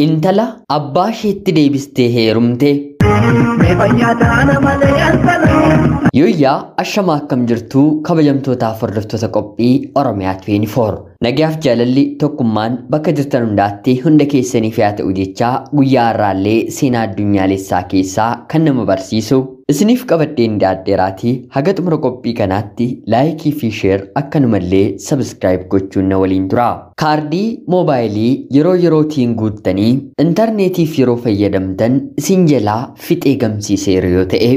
Intala abbaa isheetti deebistee heerumte. Yooyyaa ashamaa akkam jirtuu kabajamtootaaf hordoftoota qophii Oromiyaa 24. Nagayaaf jaalalli tokkummaan bakka jirtan hundaatti hunda keessaniif yaa ta'u jechaa guyyaa har'aallee seenaa addunyaalessaa keessaa kan nama barsiisu isiniif qabadheen dhiyaadheeraatii haga xumura qophii kanaatti laayikii fi sheer akkanumallee sabskiraayib gochuun na waliin tura. Kaardii moobaayilii yeroo yerootiin guuttanii intarneetiif yeroo fayyadamtan isin jalaa fixee gamsiiseera yoo ta'e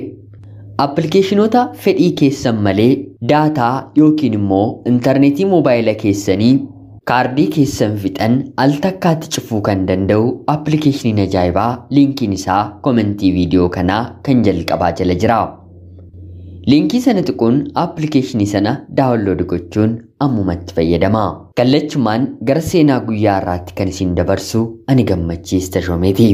appilikeeshinoota fedhii keessan malee daataa yookiin immoo intarneetii moobaayila keessanii kaardii keessan fixan al takkaatti cufuu kan danda'u appilikeeshiniin ajaa'ibaa liinkiin isaa komentii viidiyoo kanaa kan jalqabaa jala jira. Liinkii sana tuquun appilikeeshinii sana daawunlood gochuun ammumatti fayyadama. Kallachumaan gara seenaa guyyaa har'aatti kan isin dabarsu ani Gammachiis Tashoomeeti.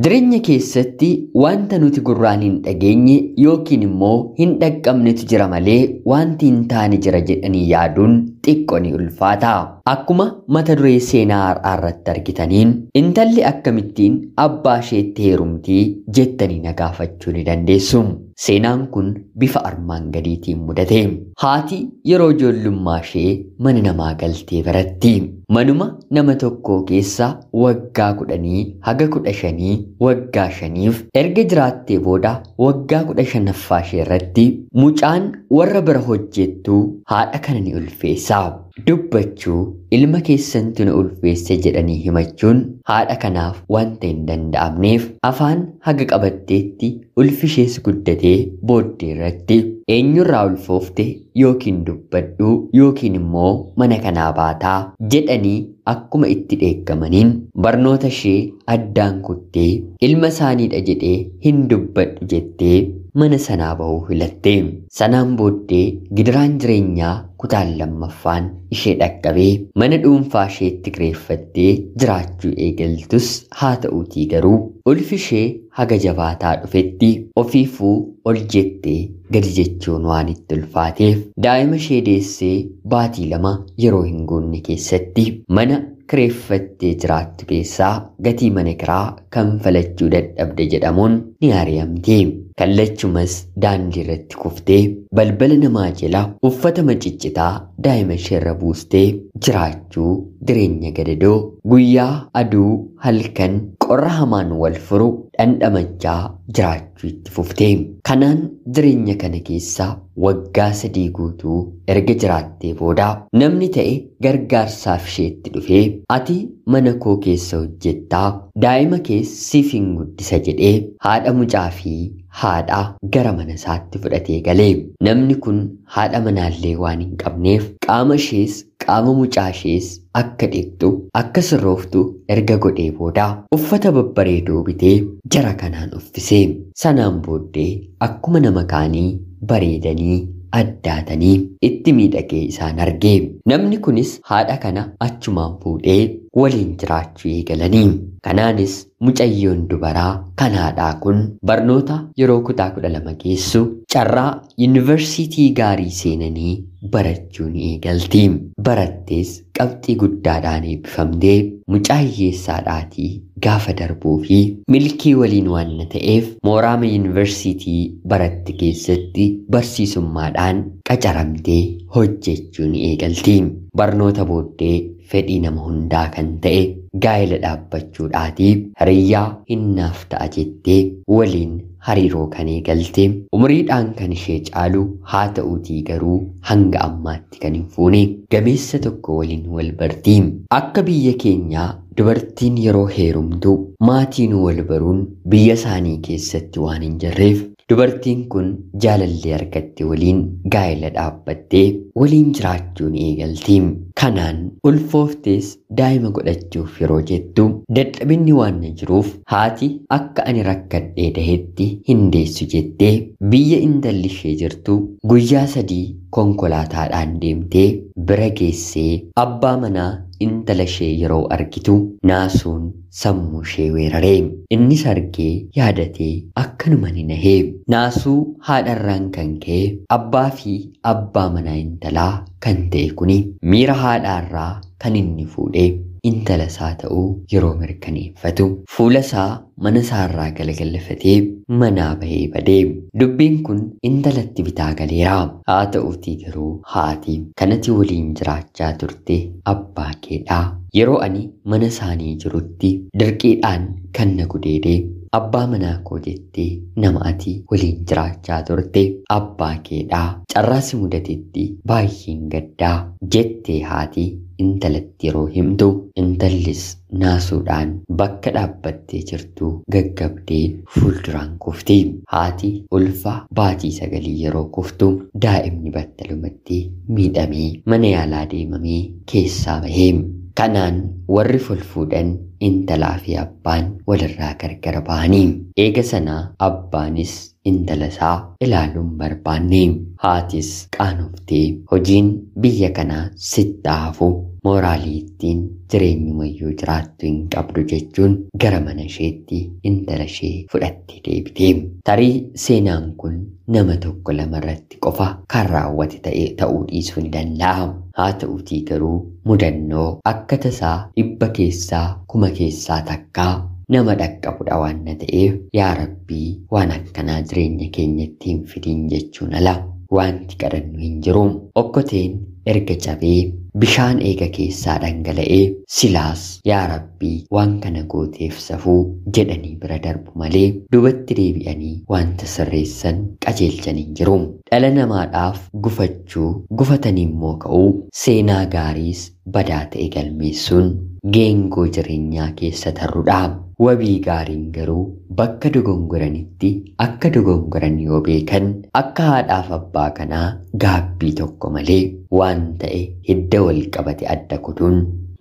Jireenya keessatti wanta nuti gurraan hin dhageenye yookiin immoo hin dhaqqabnetu jira malee wanti hin taane jira jedhanii yaaduun xiqqoo ni ulfaata. Akkuma mata duree seenaa har'aa irratti argitaniin intalli akkamittiin abbaa isheetti heerumtii jettanii na gaafachuu ni dandeessu. Seenaan kun bifa armaan gadiitiin mudate. Haati yeroo ijoollummaa ishee mana namaa galtee baratti. Manuma nama tokkoo keessa waggaa 10 haga 15 waggaa 5f erga jiraattee booda waggaa 15ffaa ishee irratti mucaan warra bira hojjettu haadha kana ni ulfeessa. Dubbachuu ilma keessantu na ulfeesse jedhanii himachuun haadha kanaaf wanta hin danda'amneef afaan haga qabatteetti ulfishees guddatee booddee irratti eenyurraa ulfoofte yookiin dubbadhu yookiin immoo mana kanaa baataa jedhanii akkuma itti dheekkamaniin barnoota ishee addaan kuttee ilma isaaniidha jedhee hin dubbadhu jettee mana sanaa bahuu filatte. Sanaan booddee gidiraan jireenyaa kutaan lammaffaan ishee dhaqqabee mana dhuunfaa isheetti kireeffattee jiraachuu eegaltus haa ta'uutii garuu ulfi ishee haga jabaataa dhufetti ofiifuu ol jettee gadi jechuun waan itti ulfaateef daa'ima ishee deessee baatii 2 yeroo hin guunne keessatti mana kireeffattee jiraattu keessaa gatii mana kiraa kanfalachuu dadhabde jedhamuun ni ari'amte. Kallachumas daandii irratti kuftee balbala namaa jala uffata maciccitaa daa'ima isheerra buustee jiraachuu jireenya gadadoo guyyaa aduu halkan qorra hamaan wal furu dhandhamachaa jiraachuu itti fufte. Kanaan jireenya kana keessa waggaa 3 guutuu erga jiraattee booda namni ta'e gargaarsaaf isheetti dhufee ati mana koo keessa hojjettaa daa'ima kee siif hin guddisa jedhee haadha mucaa fi haadha gara mana isaatti fudhatee galee. Namni kun haadha manaallee waan hin qabneef qaama ishees qaama mucaa ishees akka dhiqxu akka sirrooftu erga godhee booda uffata babbareedoo bitee jara kanaan uffise. Sanaan booddee akkuma nama kaanii bareedanii addaatanii itti miidhagee isaan arge. Namni kunis haadha kana achumaan fuudhee waliin jiraachuu eegalanii. Kanaanis mucayyoon dubaraa kan haadhaa kun barnoota yeroo kutaa 12 geessu carraa yuunivarsiitii gaarii seenanii barachuu ni eegalti. Barattees qabxii guddaadhaan eebbifamtee mucaa hiyyeessaadhaatii gaafa darbuu fi milkii waliin waan ta'eef mooraama yuunivarsiitii baratte keessatti barsiisummaadhaan qacaramtee hojjechuu ni eegalti. Barnoota booddee fedhii nama hundaa kan ta'e gaa'ela dhaabbachuudhaatii hiriyyaa hinnaaf ta'a jettee waliin hariiroo kan eegalte umriidhaan kan ishee caalu haa ta'uutii garuu hanga ammaatti kan hin fuune gameessa tokko waliin wal barti. Akka biyya keenyaa dubartiin yeroo heerumtu maatiin wal baruun biyya isaanii keessatti waan hin jirreef dubartiin kun jaalallee argatte waliin gaa'ela dhaabbattee waliin jiraachuu ni eegalti. Kanaan ulfooftees daa'ima godhachuuf yeroo jettu dadhabinni waan na jiruuf haati akka ani rakkadhee dahetti hin deessu jettee biyya intalli ishee jirtu guyyaa 3 konkolaataadhaan deemtee bira geessee abbaa manaa intala ishee yeroo argitu naasuun sammuu ishee weerare. Innis argee yaadatee akkanuma ni nahee. Naasuu haadharraan kan ka'e abbaa fi abbaa manaa intalaa kan ta'e kuni miira haadhaarraa kan inni fuudhee intala isaa ta'uu yeroo mirkaneeffatu fuula isaa mana isaarraa galagalfatee manaa bahee badee. Dubbiin kun intalatti bitaa galeera. Haa ta'uutii garuu haati kanati waliin jiraachaa turte abbaa keedhaa. Yeroo ani mana isaanii jirutti dirqiidhaan kan na gudeedee abbaa manaa koo jettee nama ati waliin jiraachaa turte abbaa keedhaa. Carraasi mudatetti baay'een gaddaa jettee haati intalatti yeroo himtu intallis naasuudhaan bakka dhaabbattee jirtu gaggabdee fuulduraan kufti. Haati ulfa baatii 9 yeroo kuftu daa'imni battalumatti miidhamee mana yaalaa deemamee keessaa bahee. Kanaan warri fuudhan intalaa fi abbaan walirraa gargar bahanii. Eega sanaa abbaanis intala isaa ilaaluun barbaanne. Haatis qaanoftee hojiin biyya kanaa sitti hafu mooraalii ittiin jireenyumayyuu jiraattu hin qabdu jechuun gara mana isheetti intala ishee fudhattee deebite. Tarii seenaan kun nama tokko lama irratti qofa kan raawwate ta'uu dhiisuu ni danda'a. Haa ta'uutii garuu mudannoo akka tasaa 100 keessaa 1000 keessaa takkaa nama dhaqqabudha waan na ta'eef yaa Rabbii waan akkanaa jireenya keenyatti hin fidin jechuun ala wanti kadhannu hin jiru. Okkoteen erga cabee bishaan eega keessaa dhangala'ee silaas yaa Rabbii waan kana gooteef safuu jedhanii bira darbu malee duubatti deebi'anii wanta sirreessan qajeelchan hin jiru. Dhala namaadhaaf gufachuu gufatanii immoo ka'uu seenaa gaariis badaa ta'e galmeessuun geengoo jireenyaa keessa tarrudha. Wabii gaariin garuu bakka dogongoranitti akka dogongoran yoo beekan akka haadhaaf abbaa kanaa gaabbii tokko malee waan ta'e hidda wal qabate adda kutuun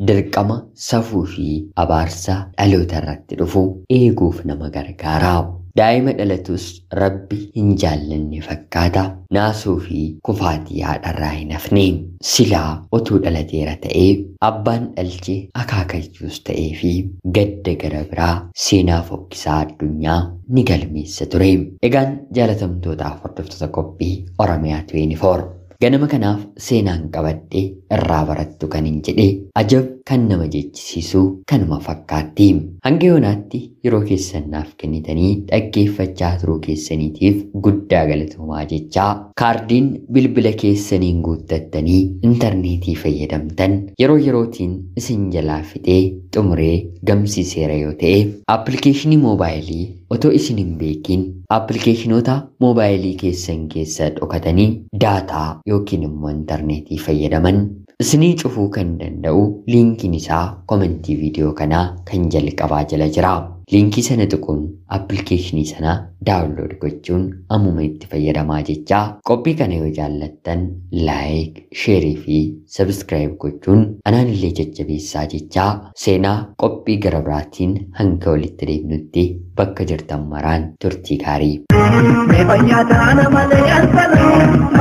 dirqama safuu fi abaarsa dhaloota irratti dhufu eeguuf nama gargaara. Daa'ima dhalatus Rabbi hin jaallanne fakkaata. Naasuu fi kufaatii haadharraa hin hafne. Silaa otuu dhalateera ta'ee abbaan dhalche akaakayyuus ta'ee fi gadda gara biraa seenaa fokkisaa addunyaa ni galmeessa ture. Egaan jaalatamtootaaf hordoftoota qophii Oromiyaa 24. Ganama kanaaf seenaan qabadhe irraa barattu kan hin jedhe ajab kan nama jechisiisu kanuma fakkaatti. Hanga yoonaatti yeroo keessan naaf kennitanii dhaggeeffachaa turuu keessaniitiif guddaa galatoomaa jechaa kaardiin bilbila keessaniin guuttattanii intarneetii fayyadamtan yeroo yerootiin isin jalaa fixee xumuree gamsiiseera yoo ta'e appilikeeshinii moobaayilii otoo isin hin beekin appilikeeshinoota moobaayilii keessan keessa dhokatanii daataa yookiin immoo intarneetii fayyadaman isinii cufuu kan danda'u liinkiin isaa komentii viidiyoo kanaa kan jalqabaa jala jira. Liinkii sana tuquun appilikeeshinii sana daawunlood gochuun ammuma itti fayyadamaa jechaa qophii kana yoo jaallattan laayik, sheerii fi sabskiraayib gochuun anaan illee jajjabeessaa jechaa seenaa qophii gara biraatiin hanga walitti deemnutti bakka jirtan maraan turtii gaarii. Mee fayyaa taana malee ansaluu.